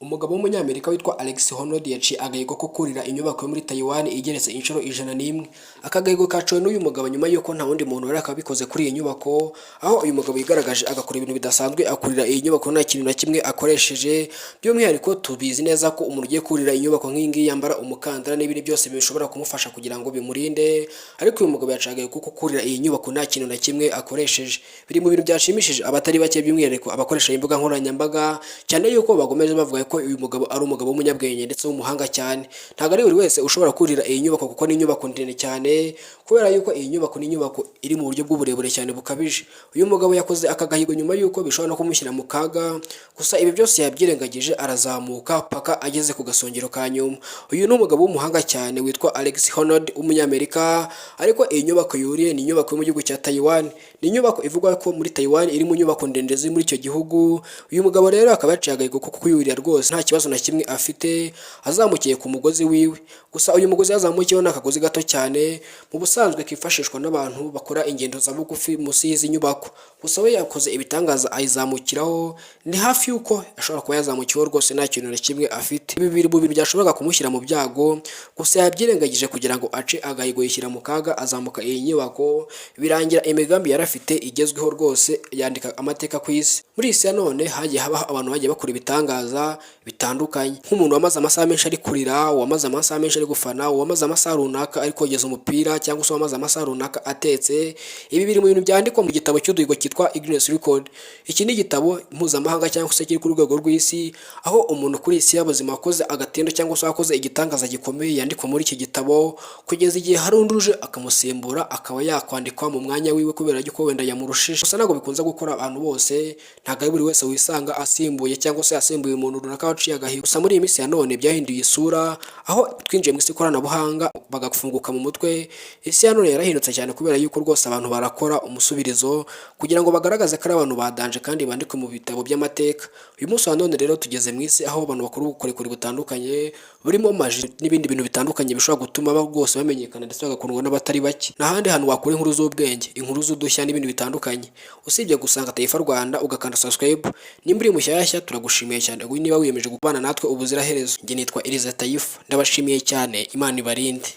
Umugabo w'Umunyamerika witwa Alex Honnold yaciye agahigo ko kurira inyubako yo muri Taiwan igeretse inshuro 101. Aka gahigo kaciwe n'uyu mugabo nyuma y'uko nta wundi muntu wari akabikoze kuri iyi nyubako, aho uyu mugabo yigaragaje agakora ibintu bidasanzwe, akurira iyi nyubako nta kintu na kimwe akoresheje. By'umwihariko, tubizi neza ko umuntu ugiye kurira inyubako nk'iyi ngiyi yambara umukandara n'ibindi byose bishobora kumufasha kugira ngo bimurinde, ariko uyu mugabo yaciye agahigo ko kurira iyi nyubako nta kintu na kimwe akoresheje. Biri mu bintu byashimishije abatari bake, by'umwihariko abakoresha imbuga nkoranyambaga, cyane yuko bakomeje bavuga ko uyu mugabo ari umugabo w'umunyabwenge ndetse w'umuhanga cyane. Ntabwo ari buri wese ushobora kurira iyi nyubako, kuko ni inyubako ndende cyane, kubera yuko iyi nyubako ni inyubako iri mu buryo bw'uburebure cyane bukabije. Uyu mugabo yakoze aka gahigo nyuma yuko bishobora no kumushyira mu kaga, gusa ibi byose yabyirengagije, arazamuka paka ageze ku gasongero ka nyuma. Uyu ni umugabo w'umuhanga cyane witwa Alex Honnold w'Umunyamerika, ariko iyi nyubako yuriye ni inyubako yo mu gihugu cya Taiwan. Ni inyubako ivugwa ko muri Taiwan iri mu nyubako ndende ziri muri icyo gihugu. Uyu mugabo rero akaba yaciye agahigo ko kuyurira rwose nta kibazo na kimwe afite, azamukiye ku mugozi wiwe. Gusa uyu mugozi yazamukiyeho ni akagozi gato cyane mu busanzwe kifashishwa n'abantu bakora ingendo za bugufi munsi y'izi nyubako. Gusa we yakoze ibitangaza ayizamukiraho, ni hafi y'uko ashobora kuba yazamukiyeho rwose nta kintu na kimwe afite. Ibi biri mu bintu byashoboraga kumushyira mu byago, gusa yabyirengagije kugira ngo ace agahigo, yishyira mu kaga, azamuka iyi nyubako, birangira imigambi yari afite igezweho rwose, yandika amateka ku isi. Muri iyi si ya none hagiye habaho abantu bagiye bakora ibitangaza bitandukanye, nk'umuntu wamaze amasaha menshi ari kurira, uwamaze amasaha menshi ari gufana, uwamaze amasaha runaka ari kogeza umupira, cyangwa se uwamaze amasaha runaka atetse. Ibi biri mu bintu byandikwa mu gitabo cy'uduhigo cyitwa Guinness Record. Iki ni igitabo mpuzamahanga cyangwa se kiri ku rwego rw'isi, aho umuntu kuri iyi si y'abazima wakoze agatendo cyangwa se wakoze igitangaza gikomeye yandikwa muri iki gitabo, kugeza igihe hari undi uje akamusimbura, akaba yakwandikwa mu mwanya wiwe kubera yuko wenda yamurushije. Gusa ntabwo bikunze gukora abantu bose, ntabwo ari buri wese wisanga asimbuye cyangwa se asimbuye umuntu runaka waciye agahigo. Gusa muri iyi minsi ya none byahinduye isura, aho twinjiye mu isi ikoranabuhanga, bagafunguka mu mutwe. Isi ya none yarahindutse cyane, kubera yuko rwose abantu barakora umusubirizo kugira ngo bagaragaze ko ari abantu badanje kandi bandikwe mu bitabo by'amateka. Uyu munsi wa none rero tugeze mu isi aho abantu bakora ubukorikori butandukanye burimo magie n'ibindi bintu bitandukanye bishobora gutuma rwose bamenyekana ndetse bagakundwa n'abatari bake. Nta handi hantu wakura inkuru z'ubwenge, inkuru z'udushya n'ibindi bitandukanye usibye gusanga Taifa Rwanda, ugakanda subscribe. Nimba uri mushyashya, turagushimiye cyane nimba wiyemeje kubana natwe ubuziraherezo. Njye nitwa Eliza Taifa, ndabashimiye cyane, Imana ibarinde.